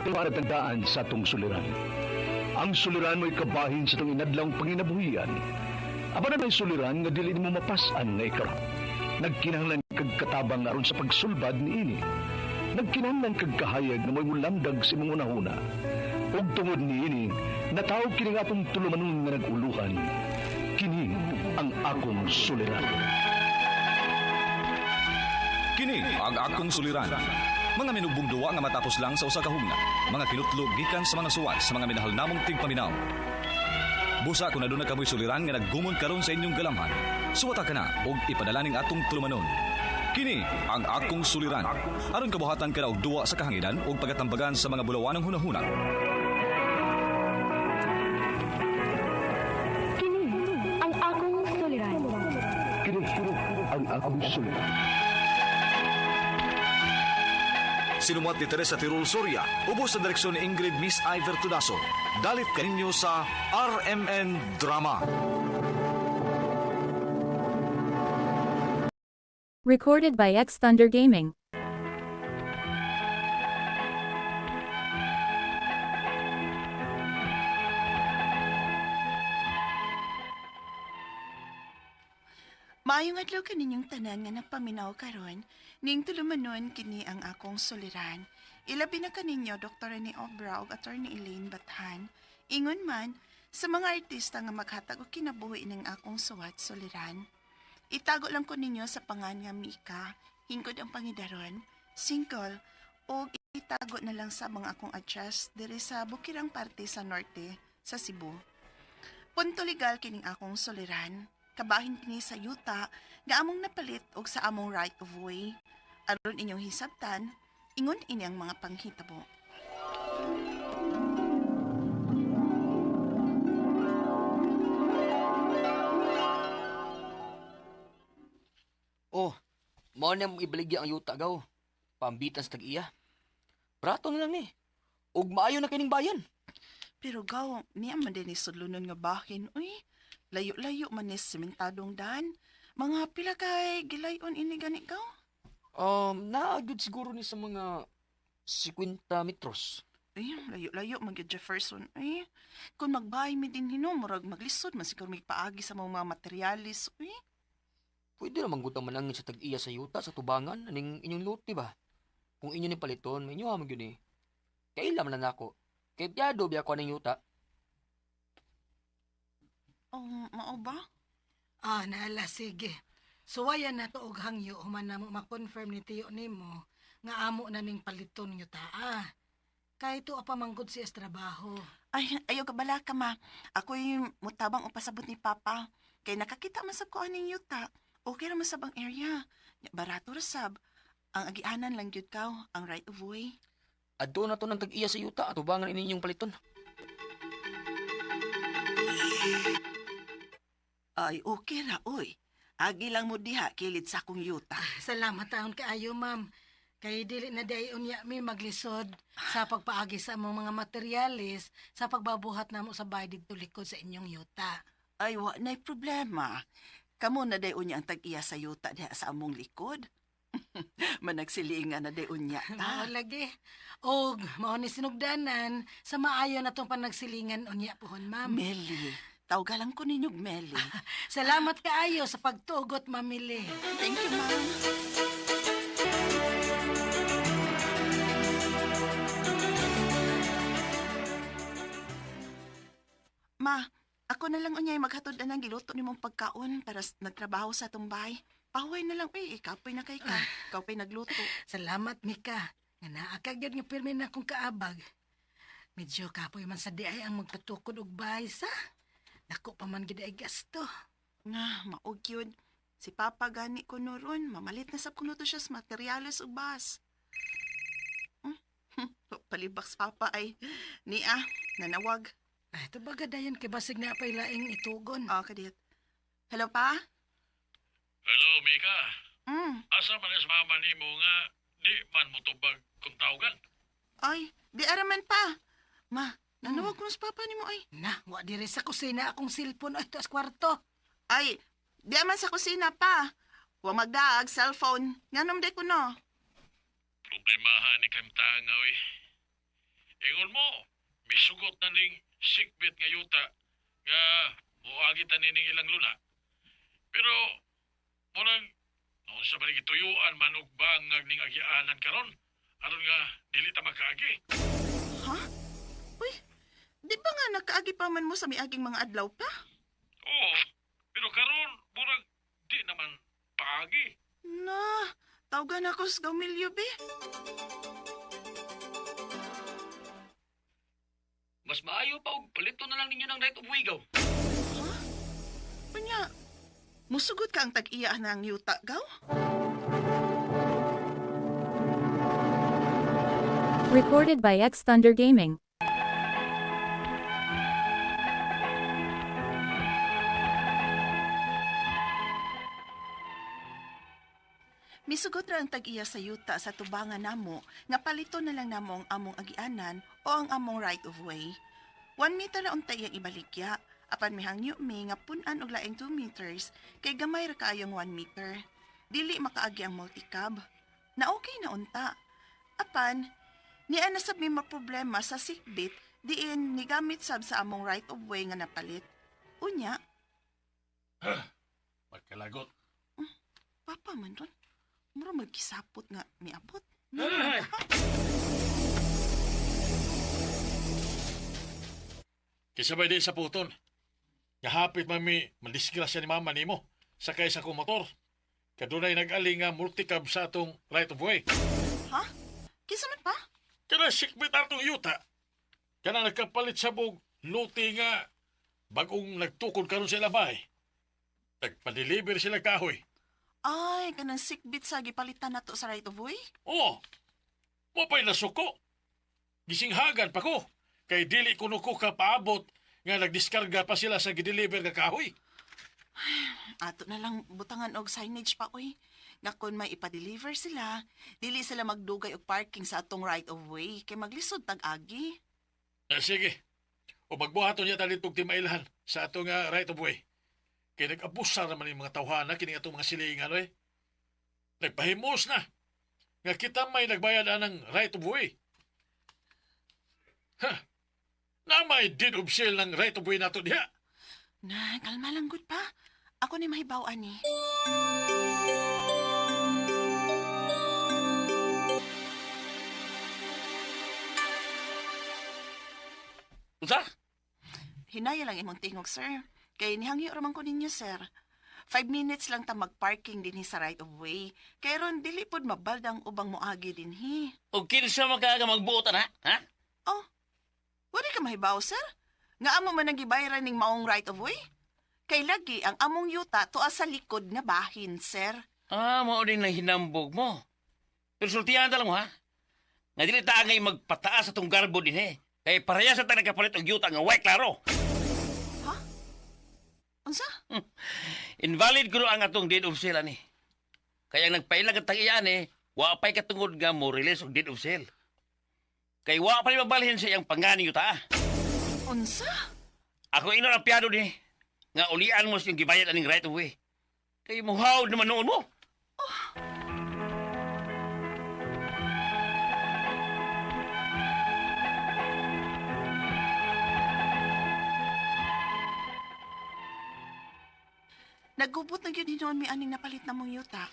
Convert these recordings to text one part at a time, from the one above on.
Para tandaan sa atong suliran. Ang suliran mo'y kabahin sa itong inadlang panginabuhian. Apan na suliran nga dili nimo mapas-an nga ikaw. Nagkinahanglan kag katabang aron sa pagsulbad niini. Nagkinahanglan kag kahayag nga mo'y mulamdag sa imong hunahuna. Ug tungod niini, natawag kini nga atong tulumanon nga nag-uluhan. Kini ang akong suliran. Kini ang akong suliran. Mga minugbong duwa nga matapos lang sa usa ka hugna. Mga kinutlog gikan sa mga suwat sa mga minahal namong tigpaminaw. Busa kung aduna kamoy suliran nga naggumon karon sa inyong galamhan. Suwata ka na og ipadala ning atong tulumanon. Kini ang akong suliran. Aron kabuhatan ka na og duwa sa kahanginan ug pagatambagan sa mga bulawanong hunahuna. Kini ang akong suliran. Kini ang akong suliran. Sinumat ni Teresa Tirul Soria, ubos sa direksyon ni Ingrid Miss Iver Tudaso. Dalit kaninyo sa RMN Drama. Recorded by X Thunder Gaming. Maayong adlaw kaninyong tanan nga nagpaminaw karon, ning tulumanon kini ang akong suliran. Ilabi na kaninyo Dr. ni Obra ug Attorney Elaine Bathan. Ingon man sa mga artista nga maghatag og kinabuhi ning akong suwat suliran. Itago lang ko ninyo sa pangan nga Mika, hingkod ang pangidaron, single, ug itago na lang sa mga akong address diri sa Bukirang parte sa Norte sa Cebu. Punto legal kining akong suliran. Kabahin kini sa yuta nga among napalit og sa among right of way. Aron inyong hisabtan, ingon ini ang mga panghitabo. Oh, mao na mong ibaligya ang yuta gaw. Pambitan sa tag-iya. Brato na lang ni. Ug maayo na kining bayan. Pero gaw, niya man din sudlonon nga bahin, uy. Layo-layo man ni sementadong daan. Mga pila kay gilayon ini gani gaw. Naagod siguro ni sa mga 50 metros. Ay, layo-layo man gyud Jefferson. Ay, kung magbahay mi din hino, murag maglisod man siguro may paagi sa mga materialis. Uy, Pwede naman gud ang manangin sa tag-iya sa yuta sa tubangan aning inyong lote ba. Kung inyo ni paliton, may inyo man gyud ni. Kaila man lang nako. Kay piyado biya ko aning yuta. Oh, mao ba? Ah, naala, sige. Suwayan na to og hangyo human na mo ma-confirm ni tiyo nimo nga amo na ning paliton nyo taa. Kay tuo pa manggod siya sa trabaho. Ay, ayaw ka bala ka, ma. Ako'y mutabang o pasabot ni Papa. Kay nakakita man sab ko aning yuta. Okay ra man sab ang area. Nya, barato ra sab. Ang agianan lang gyud kaw, ang right of way. Adto na to ng tag-iya sa yuta atubangan ini inyong paliton. Ay, okay ra, oy. Agi lang mo diha kilid sa akong yuta. Salamat taon kaayo, ma'am. Kay dili na day unya mi maglisod sa pagpaagi sa among mga materyales sa pagbabuhat namo sa bahay didto likod sa inyong yuta. Ay, wa na'y problema. Kamo na day unya ang tag-iya sa yuta diha sa among likod. Managsilingan na day unya Mao ta. lagi. Og mao ni sinugdanan sa maayo na tong panagsilingan unya pohon, ma'am. Meli, tawgalan ko ninyog Meli. Salamat kaayo sa pagtugot, Mamili. Thank you, ma'am. Ma, ako na lang unyay maghatod na ng giluto nimong pagkaon para nagtrabaho sa atong bahay. Pahuway na lang, uy, ikaw pa'y nakay ka. Ikaw pa'y nagluto. Salamat, Mika. Nga naa ka gyud nga pirmi na akong kaabag. Medyo kapoy man sa diay ang magpatukod og bahay sa. Dako pa man gid ay gasto. Nga, maog yun. Si Papa gani ko noron, mamalit na sa kuno to siya sa materyales ug bas. Palibak sa Papa ay, niya, nanawag. Ay, tubaga dayon kay basig na pay laing itugon. Ah, kadiyot. Hello, Pa? Hello, Mika. Asa man is mama nimo nga di man mo tubag kung tawagan? Ay, di araman pa. Ma, nanawag ko sa papa nimo ay. Na, wa diri sa kusina akong cellphone ay taas kwarto. Ay, di aman sa kusina pa. Wa magdaag cellphone. Nganom di ko no. Problema Problemahan ni Kamtanga, oy. Ingon mo, misugot na ning sikbit nga yuta nga muagi tanin ilang luna. Pero, murag, noon sa balik gituyuan manog bangag ning agianan karon aron nga dili ta makaagi. Ha? Uy, di ba nga nakaagi pa man mo sa miaging mga adlaw pa? Oo, pero karon murag di naman paagi. Na, tawgan ako sa Gaumilyo, be. Mas maayo pa og palito na lang ninyo ng right of way gaw. Ha? Unya, musugot ka ang tag-iya ng yuta, gaw? Recorded by X Thunder Gaming. Misugot ra ang tag-iya sa yuta sa tubangan namo nga palito na lang namo ang among agianan o ang among right of way. 1 meter ra unta iyang ibaligya, apan mihangyo mi nga pun-an og laing 2 meters kay gamay ra kaayong 1 meter. Dili makaagi ang multicab. Na okay na unta. Apan niya na sab mi maproblema sa sikbit diin nigamit sab sa among right of way nga napalit. Unya, Magkalagot. Papa man ron. Mura magkisapot nga miabot. Ay! Kisabay di sa puton. Gahapit mami, madisgrasya ni mama nimo sakay sa akong motor. Kadunay nag-ali nga multicab sa atong right of way. Ha? Kinsa man pa? Kana sikbit atong yuta. Kana nagkapalit sa bug luti nga bagong nagtukod karon sa ilabay. Nagpa-deliver sila kahoy. Ay, kanang sikbit sa gipalitan nato sa right of way? Oo. Mo pa'y nasuko. Gisinghagan pa ko. Kay dili kuno ko kapaabot nga nagdiskarga pa sila sa gideliver nga kahoy. Ato na lang butangan og signage pa oy. Nga kun may ipa-deliver sila, dili sila magdugay og parking sa atong right of way kay maglisod tag-agi. Ah, sige. O magbuhaton niya talitog timailhan sa atong right of way. Kay nag-abusar naman yung mga tawhana kini atong mga silingan oy. Nagpahimos na. Nga kita may nagbayad anang right of way. Ha. Na may deed of sale ng right of way nato diha. Na, kalma lang gud pa. Ako ni mahibaw ani. Unsa? Hinaya lang imong tingog, sir. Kay nihangyo ra man ko ninyo, sir. 5 minutes lang ta mag-parking dinhi sa right of way. Kay ron dili pod mabaldang ubang moagi dinhi. O kinsa man ka nga magbuot ana, ha? Oh, wala ka mahibaw, sir? Nga amo man ang gibayaran ning maong right of way? Kay lagi ang among yuta tuwa sa likod nga bahin, sir. Ah, mao din ang hinambog mo. Pero sultihan ta lang mo, ha? Nga dili ta angay magpataas atong garbo din eh. Kay pareha sa ta nagkapalit og yuta nga way klaro. Unsa? Invalid kuno ang atong deed of sale ani. Kaya ang nagpailag ang tag-iya ani, wa pa'y katungod nga mo release og deed of sale. Kay wa pa ni mabalhin sa iyang pangani yuta. Ah. Unsa? Ako ino ang piyado ni nga ulian mo sa iyong gibayad aning right of way. Kay muhaw naman noon mo. Nagubot na gyud hinuon mi aning napalit na mong yuta.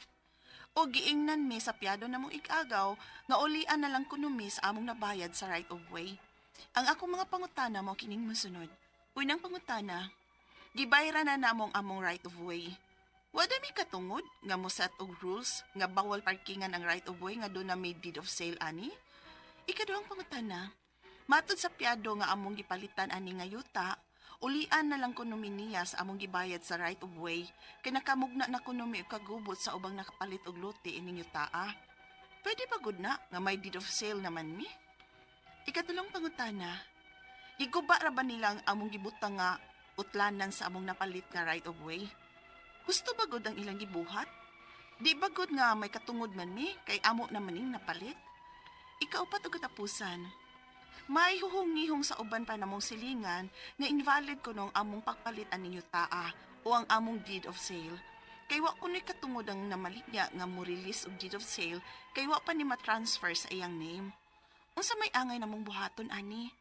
O giingnan mi sa piyado na mong igagaw nga ulian na lang kuno mi sa among nabayad sa right of way. Ang akong mga pangutana mo kining mosunod. Unang pangutana, gibayra na namong among right of way. Wala mi katungod nga mo set og rules nga bawal parkingan ang right of way nga doon na may deed of sale ani? Ikaduhang pangutana, matod sa piyado nga among gipalitan ani nga yuta, ulian na lang kuno mi niya sa among gibayad sa right of way kay nakamugna na kuno mi og kagubot sa ubang nakapalit og lote ining yutaa. Pwede pa gud na nga may deed of sale naman mi? Ikatulong pangutana, giguba ra ba nila ang among gibutang nga utlanan sa among napalit nga right of way? Gusto ba gud ang ilang gibuhat? Di ba gud nga may katungod man mi kay amo naman ning napalit? Ikaupat og katapusan. May huhungihong sa uban pa namong silingan nga invalid kuno ang among pagpalit aning yutaa o ang among deed of sale. Kay wa kuno'y katungod ang namaligya nga mo release og deed of sale kay wa pa ni ma-transfer sa iyang name. Unsa may angay namong buhaton ani?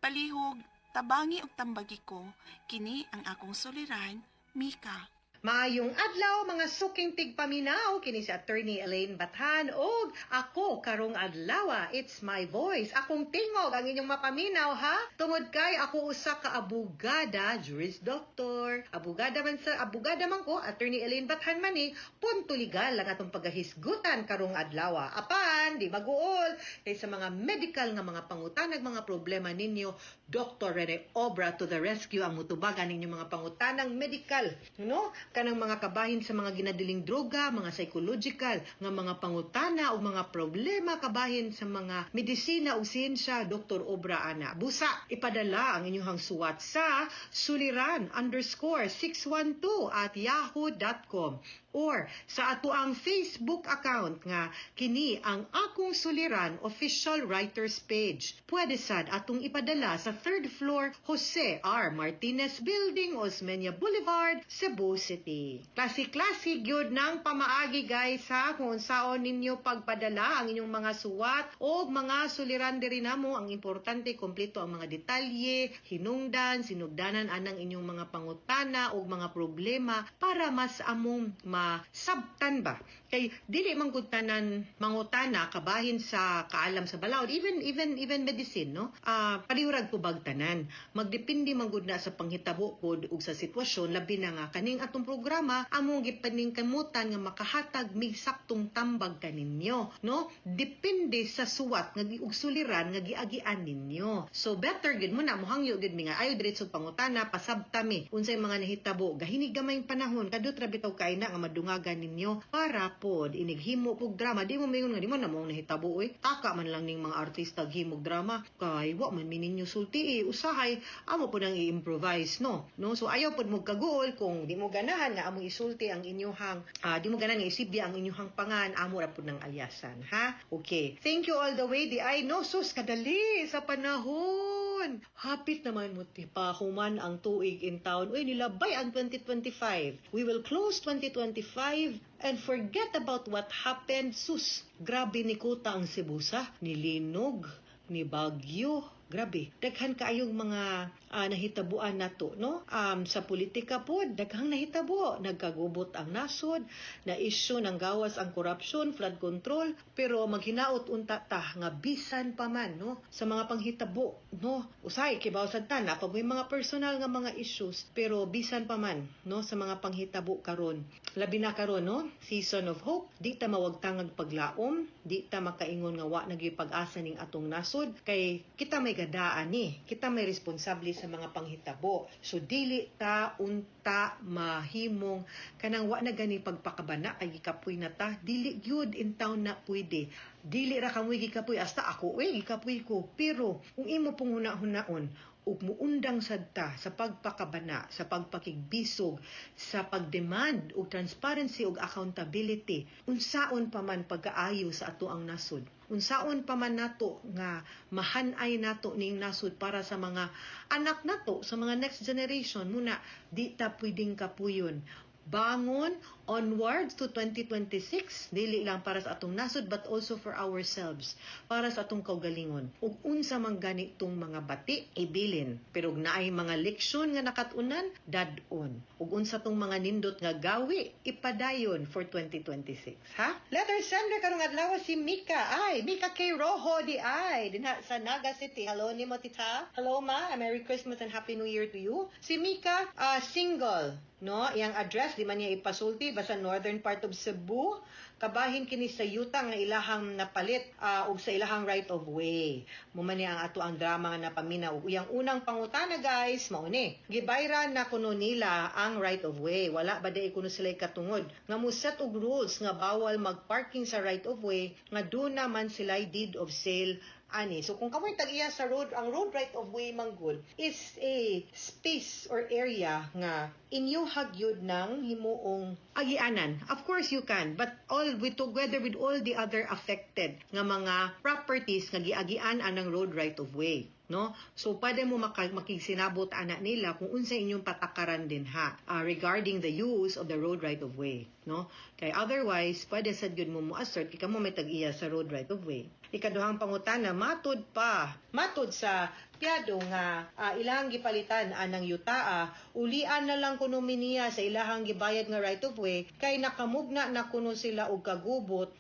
Palihog, tabangi og tambagi ko, kini ang akong suliran, Mika. Maayong adlaw, mga suking tigpaminaw, kini si Attorney Elaine Bathan og ako karong adlaw, it's my voice, akong tingog ang inyong mapaminaw, ha. Tungod kay ako usa ka abogada, juris doctor, abogada man sa abogada man ko, Attorney Elaine Bathan man ni, punto legal ang atong pagahisgutan karong adlaw. Apan di maguol kay sa mga medical nga mga pangutanag, mga problema ninyo, Dr. Rene Obra to the rescue ang mutubagan ninyong mga pangutanang medical, no? Kanang mga kabahin sa mga ginadiling droga, mga psychological nga mga pangutana o mga problema kabahin sa mga medisina o siyensya, Dr. Obra ana. Busa, ipadala ang inyong suwat sa suliran_612@yahoo.com or sa ato ang Facebook account nga kini ang Akong Suliran Official Writers Page. Pwede sad atong ipadala sa third floor, Jose R. Martinez Building, Osmeña Boulevard, Cebu City. Klase-klase gyud ng pamaagi, guys, ha, kung unsaon ninyo pagpadala ang inyong mga suwat o mga suliran diri namo. Ang importante, kompleto ang mga detalye, hinungdan, sinugdanan anang inyong mga pangutana o mga problema para mas among masabtan ba. Kay dili man gud tanan mangutana kabahin sa kaalam sa balaod, even medicine, no? Pareho rag tubag tanan. Magdepende man gud na sa panghitabo pod ug sa sitwasyon, labi na nga kaning atong programa among gipaningkamutan nga makahatag mig saktong tambag kaninyo, no? Depende sa suwat nga ug suliran nga giagian ninyo. So better gid mo na mohangyo gid mi nga ayo diretso pangutana, pasabta mi unsay mga nahitabo gahinig gamayng panahon, kadot ra bitaw kay na nga madungagan ninyo para pod inighimo pug drama di mo mingon nga di man na mong nahitabo oy, taka man lang ning mga artista himog drama kay wa man mi ninyo sulti eh. Usahay amo pod ang i-improvise, no? So ayaw pod mo kaguol kung di mo ganahan nga among isulti ang inyuhang di mo ganahan nga isibya ang inyuhang pangan, amo ra pod ng alyasan, ha. Okay, thank you all the way di ay, no? Sus, kadali sa panahon, hapit naman mo pahuman ang tuig in town. Uy, nilabay ang 2025. We will close 2025 and forget about what happened. Sus, grabe ni kuta ang Cebu sa nilinog ni Bagyo. Grabe, daghan kaayong mga nahitabuan nato, no? Sa politika po, daghang nahitabo. Nagkagubot ang nasod, na issue ng gawas ang korupsyon, flood control, pero maghinaot unta ta nga bisan pa man, no, sa mga panghitabo, no? Usahay kibaw sad ta na pag may mga personal nga mga issues, pero bisan pa man, no, sa mga panghitabo karon. Labi na karon, no, season of hope, di ta mawagtangag paglaom, di ta makaingon nga wa nagyoy pag-asa ning atong nasod kay kita may gadaan ni, kita may responsable sa mga panghitabo. So dili ta unta mahimong kanang wa na gani pagpakabana kay gikapoy na ta, dili gyud in town na pwede. Dili ra kamoy gikapoy, hasta ako uy gikapoy ko, pero kung imo pong huna-hunaon ug muundang sad ta sa pagpakabana, sa pagpakigbisog, sa pagdemand og transparency ug accountability, unsaon pa man pagkaayo sa ato ang nasod. Unsaon pa man nato nga mahanay nato ning nasod para sa mga anak nato, sa mga next generation, muna di ta pwedeng kapuyon. Bangon onwards to 2026, dili lang para sa atong nasod but also for ourselves, para sa atong kaugalingon. Ug unsa man gani tong mga bati ibilin, pero ug naay mga leksyon nga nakat-unan, dad-on. Ug unsa tong mga nindot nga gawi, ipadayon for 2026, ha. Letter sender karong adlaw si Mika, ay Mika K Rojo di ay dinha sa Naga City. Hello nimo, tita. Hello, ma. Merry Christmas and Happy New Year to you. Si Mika, single, no? Iyang address di man niya ipasulti, basta northern part of Cebu. Kabahin kini sa yuta nga ilahang napalit ug sa ilahang right of way. Mo man ni ang ato ang drama nga napaminaw. Ug iyang unang pangutana, guys, mao ni. Gibayran na kuno nila ang right of way. Wala ba diay kuno sila katungod nga mo set og rules nga bawal magparking sa right of way nga duna man sila deed of sale ani? So kung kamoy tag-iya sa road, ang road right of way manggol is a space or area nga Inyo hagyod ng himuong agianan. Of course you can, but all with together with all the other affected nga mga properties nga giagian anang road right of way, no? So pwede mo makigsinabot ana nila kung unsa inyong patakaran din ha regarding the use of the road right of way, no? Kay otherwise pwede sad gyud mo mo-assert kay kamo may tag-iya sa road right of way. Ikaduhang pangutana, matud pa, matud sa piyado nga ilahang gipalitan anang yutaa, ulian na lang kuno miniya sa ilahang gibayad nga right of way kay nakamugna na kuno sila og kagubot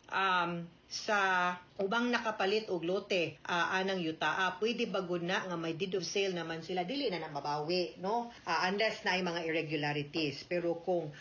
sa ubang nakapalit og lote anang yutaa. Pwede ba gud na nga may deed of sale naman sila, dili na na mabawi, no? Unless na ay mga irregularities, pero kung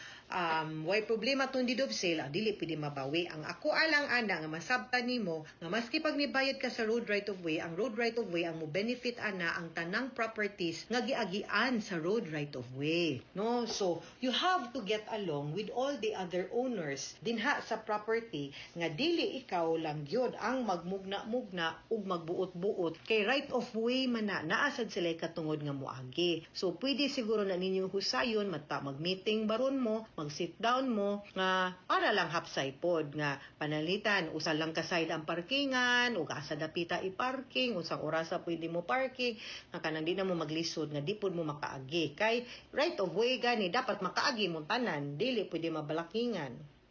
way problema tong deed of sale, dili pwede mabawi. Ang ako alang ana nga masabtan nimo nga maski pag nibayad ka sa road right of way, ang road right of way ang mo benefit ana ang tanang properties nga giagian sa road right of way, no? So you have to get along with all the other owners dinha sa property nga dili ikaw lang gyud ang magmugna-mugna ug magbuot-buot kay right of way man na, naa sad sila katungod nga moagi. So pwede siguro na ninyo husayon mata mag-meeting baron mo, mag-sit down mo nga para lang hapsay pod nga panalitan usa lang ka side ang parkingan ug asa dapita i-parking, unsang orasa pwede mo parking, nga kanang di na mo maglisod nga di pod mo makaagi kay right of way gani, dapat makaagi mo tanan, dili pwede mabalakingan.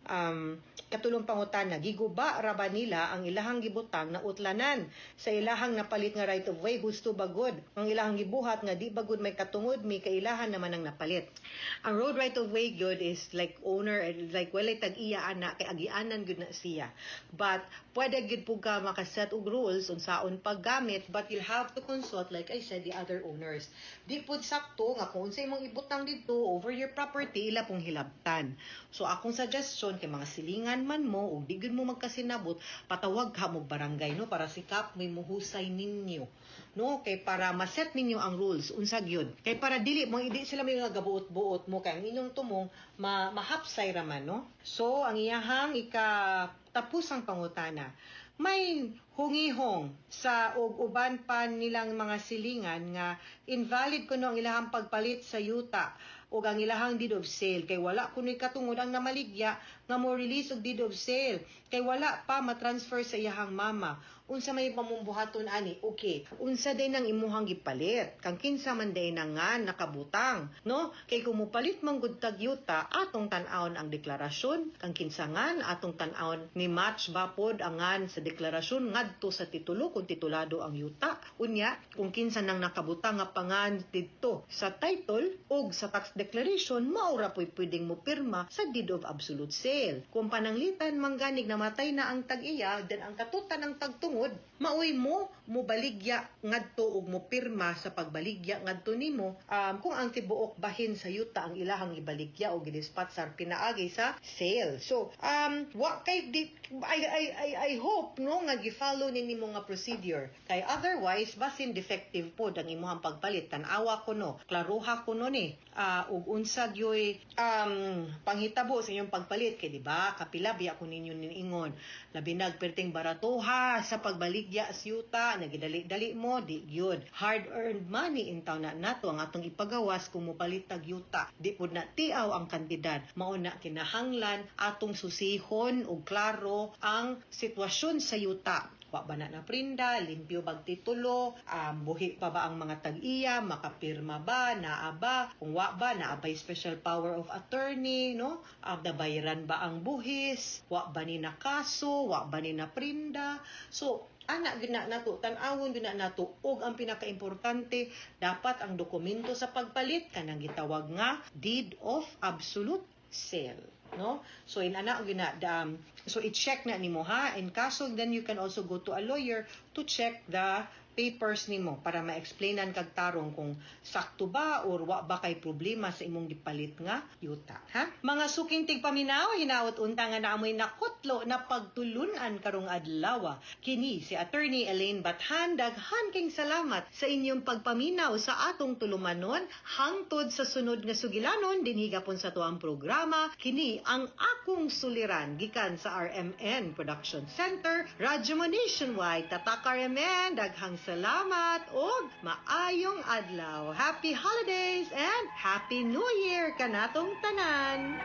Katulong pangutana, giguba ra ba nila ang ilahang gibutang na utlanan sa ilahang napalit nga right of way? Gusto bagod ang ilahang gibuhat nga di bagod may katungod mi kailahan naman ang napalit. Ang road right of way gyud is like owner, like walay tag-iya ana kay agianan gyud na siya, but pwede gyud pud ka makaset og rules unsaon paggamit, but you'll have to consult, like I said, the other owners. Di pud sakto nga kung unsay imong ibutang didto over your property, ila pong hilabtan. So akong suggestion kay mga silingan man mo ug di gyud mo magkasinabot, patawag ka mo barangay, no, para sikap may muhusay ninyo, no, kay para maset ninyo ang rules unsa gyud, kay para dili mo hindi sila may mga gabuot-buot mo kay ang inyong tumong mahapsay ra man, no? So ang iyahang ika tapusang pangutana, may hungihong sa og uban pa nilang mga silingan nga invalid kuno ang ilahang pagpalit sa yuta ug ang ilahang deed of sale kay wala kuno'y katungod ang namaligya nga mo release og deed of sale kay wala pa matransfer sa iyahang mama. Unsa may pamumbuhaton ani? Okay, unsa day nang imuhang gipalit, kang kinsa man day na nga nakabutang, no? Kay kung mopalit man gud tag yuta, atong tan-awon ang deklarasyon kang kinsa ngan, atong tan-awon ni match ba pod ang ngan sa deklarasyon ngadto sa titulo kung titulado ang yuta. Unya kung kinsa nang nakabutang nga pangan didto sa title ug sa tax declaration, mao ra po'y pwedeng mo pirma sa deed of absolute sale. Kung pananglitan mangganig namatay na ang tag-iya, then ang katutan ng tagtungod maoy mo mobaligya ngadto ug mo pirma sa pagbaligya ngadto nimo, kung ang tibuok bahin sa yuta ang ilahang ibaligya o gidispatsar pinaagi sa sale. So wa kay di, I hope, no, nga gi-follow ni nimo nga procedure kay otherwise basin defective pod ang imuhang pagpalit. Tan-awa kuno, klaruha kuno ni ug unsa gyoy panghitabo sa inyong pagpalit kay di ba kapila biya ko ninyo niingon, labi nag perting baratoha sa pagbaligya sa yuta, nagidali-dali mo, di gyud. Hard earned money in taon na nato ang atong ipagawas kung mopalit tag yuta. Di pud na tiaw ang kantidad. Mao na kinahanglan atong susihon og klaro ang sitwasyon sa yuta. Wa ba na naprinda, limpyo bag titulo, buhi pa ba ang mga tag-iya, makapirma ba, naa ba, kung wa ba, naa ba'y special power of attorney, no? Nabayaran ba ang buhis, wa ba ni nakaso, wa ba ni naprinda? So, ana gyud na nato, tan-awon gyud na nato. Ug ang pinakaimportante dapat ang dokumento sa pagpalit, kanang gitawag nga deed of absolute sale, no? So in ana gyud na, so i-check na nimo ha. In kaso, then you can also go to a lawyer to check the papers nimo para ma-explainan kag tarong kung sakto ba or wa ba kay problema sa imong gipalit nga yuta, ha. Mga suking tigpaminaw, hinaot unta nga naamoy nakutlo na pagtulunan karong adlaw. Kini si Attorney Elaine Bathan. Daghan king salamat sa inyong pagpaminaw sa atong tulumanon. Hangtod sa sunod nga sugilanon dinhi gapon sa tuang programa, kini ang Akong Suliran, gikan sa RMN Production Center, Radyo Mo Nationwide. Tatak RMN, daghang salamat ug maayong adlaw. Happy holidays and Happy New Year kanatong tanan.